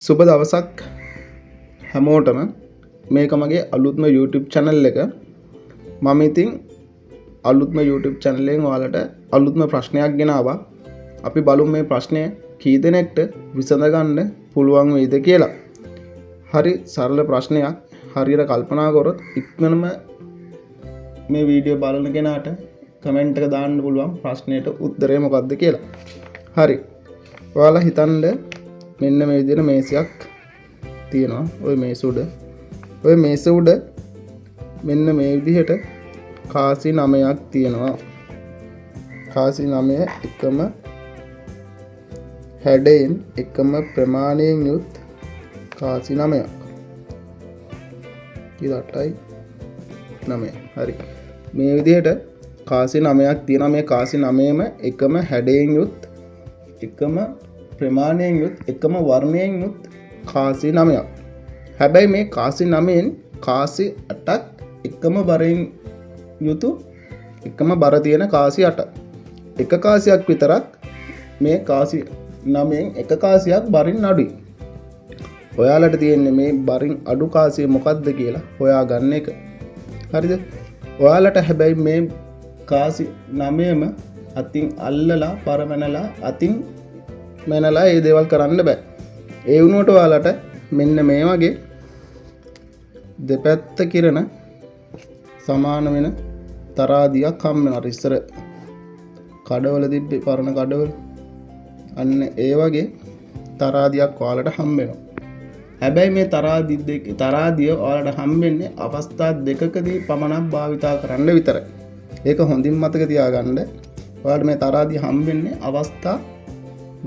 සුබ දවසක් හැමෝටම. මේක මගේ අලුත්ම YouTube channel එක. මම ඉතින් අලුත්ම YouTube channel එකෙන් ඔයාලට අලුත්ම ප්‍රශ්නයක් ගෙනාවා. අපි බලමු මේ ප්‍රශ්නය කී දෙනෙක්ට විසඳගන්න පුළුවන් වෙයිද කියලා. හරි සරල ප්‍රශ්නයක්. හරියට කල්පනා කරොත් ඉක්මනම මේ වීඩියෝ බලන කෙනාට කමෙන්ට් එක දාන්න පුළුවන් ප්‍රශ්නයට උත්තරය මොකක්ද කියලා. හරි. ඔයාලා හිතන්න මෙන්න මේ විදිහට මේසයක් තියෙනවා. ඔය මේස උඩ. ඔය මේස උඩ මෙන්න මේ විදිහට කාසි 9ක් තියෙනවා. කාසි 9 එකම හැඩයෙන් එකම ප්‍රමාණයෙන් යුත් කාසි 9ක්. කීයද? 8යි 9. හරි. මේ විදිහට කාසි 9ක් තියෙනවා. මේ කාසි 9ම එකම හැඩයෙන් යුත් එකම ප්‍රමාණයෙන් යුත් එකම වර්ණයෙන් යුත් කාසි 9ක්. හැබැයි මේ කාසි 9න් කාසි 8ක් එකම බරෙන් යුතු එකම බර තියෙන කාසි 8. එක කාසියක් විතරක් මේ කාසි 9න් එක කාසියක් බරින් අඩුයි. ඔයාලට තියෙන්නේ මේ බරින් අඩු කාසිය මොකද්ද කියලා හොයාගන්න එක. හරිද? ඔයාලට හැබැයි මේ කාසි 9ම අතින් අල්ලලා බර මැනලා අතින් මැනලා ඒ දේවල් කරන්න බෑ. ඒ වුණාට ඔයාලට මෙන්න මේ වගේ දෙපැත්ත කිරණ සමාන වෙන තරාදියක් හම් වෙනවා. අර ඉස්සර කඩවල තිබ්බේ පරණ කඩවල. අන්න ඒ වගේ තරාදියක් ඔයාලට හම් වෙනවා. හැබැයි මේ තරාදි දෙක තරාදිය ඔයාලට හම්බෙන්නේ අවස්ථා දෙකකදී පමණක් භාවිතා කරන්න විතරයි. ඒක හොඳින් මතක තියාගන්න. ඔයාලට මේ තරාදිය හම්බෙන්නේ අවස්ථා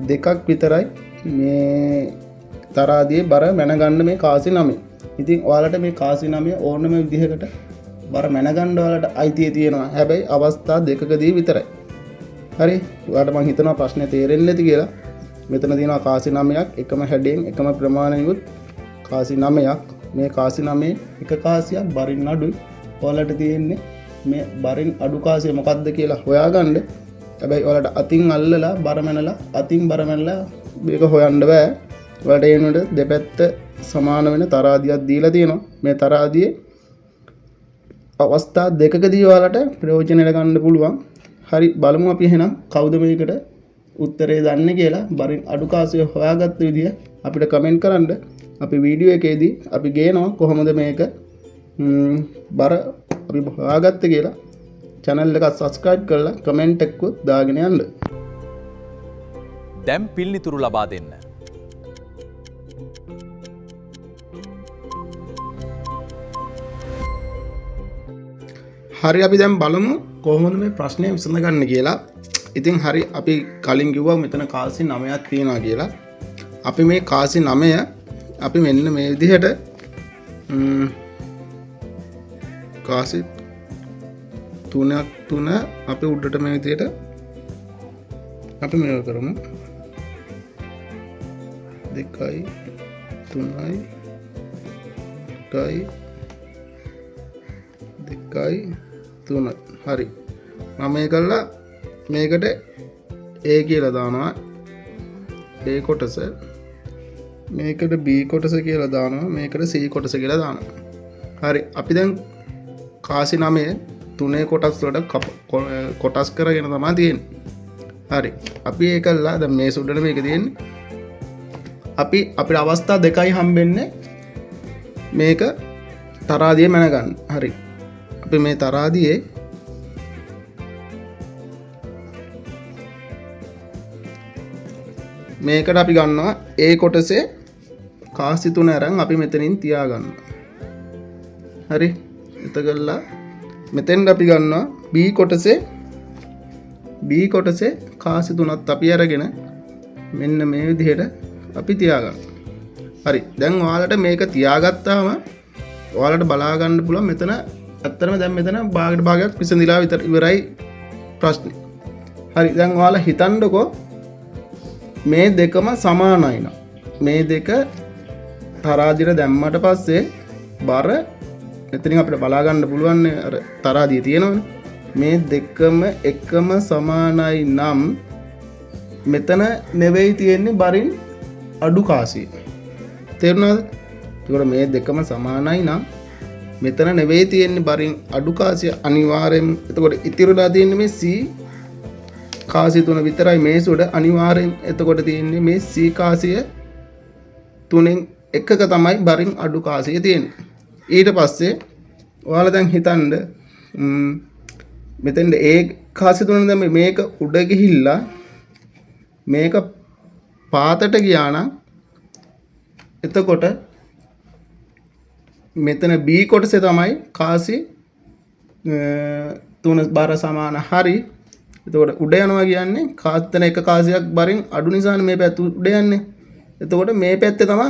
දෙකක් විතරයි මේ තරාදියේ බර මැනගන්න මේ කාසි 9. ඉතින් ඔයාලට මේ කාසි 9 ඕනම විදිහකට බර මැනගන්න ඔයාලට අයිතිය තියෙනවා. හැබැයි අවස්ථා දෙකකදී විතරයි. හරි. ඔයාලට මං හිතනවා ප්‍රශ්නේ තේරෙන්නේ නැති කියලා. මෙතන තියෙනවා කාසි 9ක් එකම හැඩයෙන් එකම ප්‍රමාණයෙන් කාසි 9ක්. මේ කාසි 9 එක කාසියක් බරින් අඩුයි. ඔයාලට තියෙන්නේ මේ බරින් අඩු කාසිය මොකද්ද කියලා හොයාගන්න. හැබැයි ඔයාලට අතින් අල්ලලා බර මැනලා අතින් බර මැනලා මේක හොයන්න බෑ. ඔයාලට ඒ වෙනුවට දෙපැත්ත සමාන වෙන තරාදියක් දීලා තියෙනවා. මේ තරාදියේ අවස්ථා දෙකකදී ඔයාලට ප්‍රයෝජනයට ගන්න පුළුවන්. හරි බලමු අපි එහෙනම් කවුද මේකට උත්තරේ දන්නේ කියලා. බරින් අඩු කාසිය හොයාගත්ත විදිය අපිට කමෙන්ට් කරන්න. අපි වීඩියෝ එකේදී අපි ගේනවා කොහොමද මේක බර අපි හොයාගත්තේ කියලා. චැනල් එක සබ්ස්ක්‍රයිබ් කරලා කමෙන්ට් එකකුත් දාගෙන යන්න. දැන් පිළිතුරු ලබා දෙන්න. හරි අපි දැන් බලමු කොහොමද මේ ප්‍රශ්නය විසඳගන්නේ කියලා. ඉතින් හරි අපි කලින් කිව්වා මෙතන කාසි 9ක් තියෙනවා කියලා. අපි මේ කාසි 9 අපි මෙන්න මේ විදිහට කාසි තුනක් තුන අපි උඩට මේ විදිහට අපි මේව කරමු. 2යි 3යි 1යි 2යි 3. හරි. මම මේ කළා මේකට A කියලා දානවා. A කොටස මේකට B කොටස කියලා දානවා. මේකට C කොටස කියලා දානවා. හරි. අපි දැන් කාසි 9 තුනේ කොටස් වලට කොටස් කරගෙන තමයි තියෙන්නේ. හරි. අපි ඒ කළා දැන් මේ සුඩට මේක තියෙන්නේ. අපිට අවස්ථා දෙකයි හම්බෙන්නේ මේක තරාදිය මැනගන්න. හරි. අපි මේ තරාදියේ මේකට අපි ගන්නවා ඒ කොටසේ කාසි තුන අරන් අපි මෙතනින් තියාගන්නවා. හරි. එතකල්ලා මෙතෙන්ට අපි ගන්නවා B කොටසේ කාසි තුනත් අපි අරගෙන මෙන්න මේ විදිහට අපි තියාගන්නවා. හරි. දැන් ඔයාලට මේක තියාගත්තාම ඔයාලට බලා ගන්න පුළුවන් මෙතන ඇත්තටම දැන් මෙතන භාගයට භාගයක් විසඳිලා විතර ඉවරයි ප්‍රශ්නේ. හරි. දැන් ඔයාලා හිතන්නකෝ මේ දෙකම සමානයි නම් මේ දෙක තරාදිර දැම්මට පස්සේ බර මෙතනින් අපිට බලා ගන්න පුළුවන් නේ අර තරාදිය තියෙනවනේ. මේ දෙකම එකම සමානයි නම් මෙතන නෙවෙයි තියෙන්නේ බරින් අඩු කාසිය. තේරුණාද? එතකොට මේ දෙකම සමානයි නම් මෙතන නෙවෙයි තියෙන්නේ බරින් අඩු කාසිය අනිවාර්යෙන්. එතකොට ඉතිරිලා තියෙන්නේ මේ C කාසිය තුන විතරයි මේස උඩ අනිවාර්යෙන්. එතකොට තියෙන්නේ මේ C කාසිය තුනෙන් එකක තමයි බරින් අඩු කාසිය තියෙන්නේ. ඊට පස්සේ ඔයාලා දැන් හිතන්න මෙතෙන්ද ඒ කාසිය තුන දැන් මේක උඩ ගිහිල්ලා මේක පාතට ගියා නම් එතකොට මෙතන B කොටසේ තමයි කාසි තුන බර සමාන. හරි. එතකොට උඩ යනවා කියන්නේ කාතන එක කාසියක් බරින් අඩු නිසානේ මේ පැත්ත උඩ යන්නේ. එතකොට මේ පැත්තේ තමයි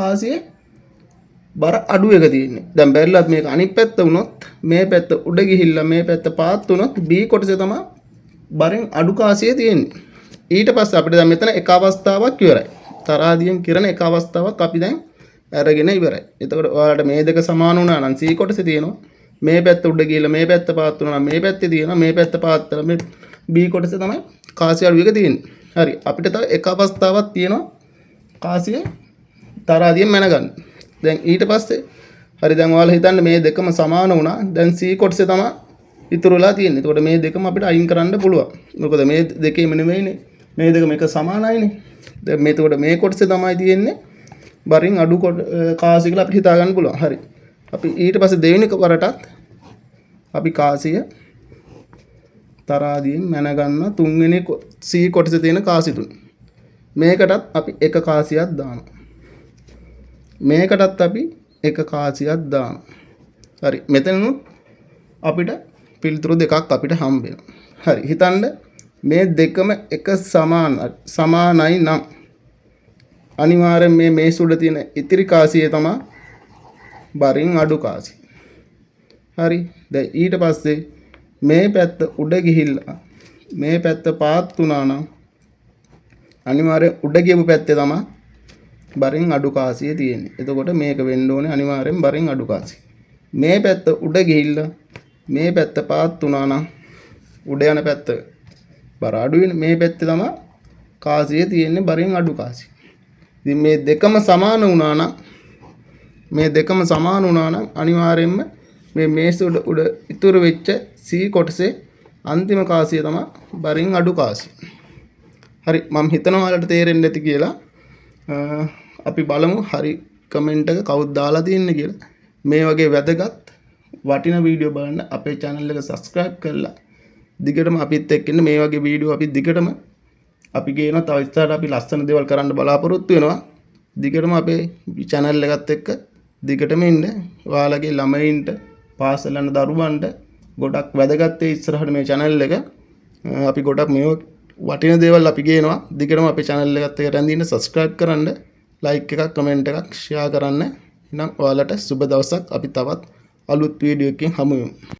කාසියේ බර අඩු එක තියෙන්නේ. දැන් බැරිලත් මේක අනිත් පැත්ත වුණොත්, මේ පැත්ත උඩ ගිහිල්ලා මේ පැත්ත පාත් වුණොත් B කොටසේ තමයි බරින් අඩු කාසිය තියෙන්නේ. ඊට පස්සේ අපිට දැන් මෙතන එක අවස්ථාවක් ඉවරයි. තරාදියෙන් කිරණ එක අවස්ථාවක් අපි දැන් අරගෙන ඉවරයි. එතකොට ඔයාලට මේ දෙක සමාන වුණා නම් C කොටසේ තියෙනවා. මේ පැත්ත උඩ ගිහිල්ලා මේ පැත්ත පාත් වුණා නම් මේ පැත්තේ තියෙනවා. මේ පැත්ත පාත් වෙලා මේ B කොටසේ තමයි කාසිය අඩු එක තියෙන්නේ. හරි. අපිට තව එක අවස්ථාවක් තියෙනවා කාසිය තරාදියෙන් මැනගන්න. දැන් ඊට පස්සේ හරි, දැන් ඔයාලා හිතන්න මේ දෙකම සමාන වුණා. දැන් C කොටසේ තමයි ඉතුරු වෙලා තියෙන්නේ. එතකොට මේ දෙකම අපිට අයින් කරන්න පුළුවන්. මොකද මේ දෙකේම නෙමෙයිනේ. මේ දෙකම එක සමානයිනේ. දැන් මේ එතකොට මේ කොටසේ තමයි තියෙන්නේ බරින් අඩු කාසිය කියලා අපිට හිතා ගන්න පුළුවන්. හරි. අපි ඊට පස්සේ දෙවෙනි වරටත් අපි කාසිය තරාදියෙන් මැන ගන්න තුන්වෙනි C කොටසේ තියෙන කාසි තුන. මේකටත් අපි එක කාසියක් දානවා. මේකටත් අපි එක කාසියක් දානවා. හරි. මෙතනනුත් අපිට පිළිතුරු දෙකක් අපිට හම්බ වෙනවා. හරි. හිතන්න මේ දෙකම එක සමානයි නම් අනිවාර්යෙන් මේ මේස උඩ තියෙන ඉතිරි කාසිය තමයි බරින් අඩු කාසිය. හරි. දැන් ඊට පස්සේ මේ පැත්ත උඩ ගිහිල්ලා මේ පැත්ත පාත් වුණා නම් අනිවාර්යෙන් උඩ ගියපු පැත්තේ තමයි බරින් අඩු කාසිය තියෙන්නේ. එතකොට මේක වෙන්න ඕනේ අනිවාර්යෙන් බරින් අඩු කාසිය. මේ පැත්ත උඩ ගිහිල්ලා මේ පැත්ත පාත් වුණා නම් උඩ යන පැත්ත බර අඩු වෙන මේ පැත්තේ තමයි කාසිය තියෙන්නේ බරින් අඩු කාසිය. ඉතින් මේ දෙකම සමාන වුණා නම්, මේ දෙකම සමාන වුණා නම් අනිවාර්යයෙන්ම මේ මේස උඩ උඩ ඉතුරු වෙච්ච C කොටසේ අන්තිම කාසිය තමයි බරින් අඩු කාසිය. හරි, මම හිතනවා ඔයාලට තේරෙන්න ඇති කියලා. අපි බලමු හරි කමෙන්ට් එක කවුද දාලා තියෙන්නේ කියලා. මේ වගේ වැදගත් වටින වීඩියෝ බලන්න අපේ channel එක subscribe කරලා දිගටම අපිත් එක්ක ඉන්න. මේ වගේ වීඩියෝ අපි දිගටම අපි ගේනවා. තව ඉස්සරහට අපි ලස්සන දේවල් කරන්න බලාපොරොත්තු වෙනවා. දිගටම අපේ channel එකත් එක්ක දිගටම ඉන්න. ඔයාලගේ ළමයින්ට, පාසල් යන දරුවන්ට ගොඩක් වැදගත් වෙයි ඉස්සරහට මේ channel එක. අපි ගොඩක් මේ වටින දේවල් අපි ගේනවා. දිගටම අපේ channel එකත් එක්ක රැඳී ඉන්න. Subscribe කරන්න, like එකක්, comment එකක් share කරන්න. එහෙනම් ඔයාලට සුබ දවසක්. අපි තවත් අලුත් වීඩියෝ එකකින් හමු වෙමු.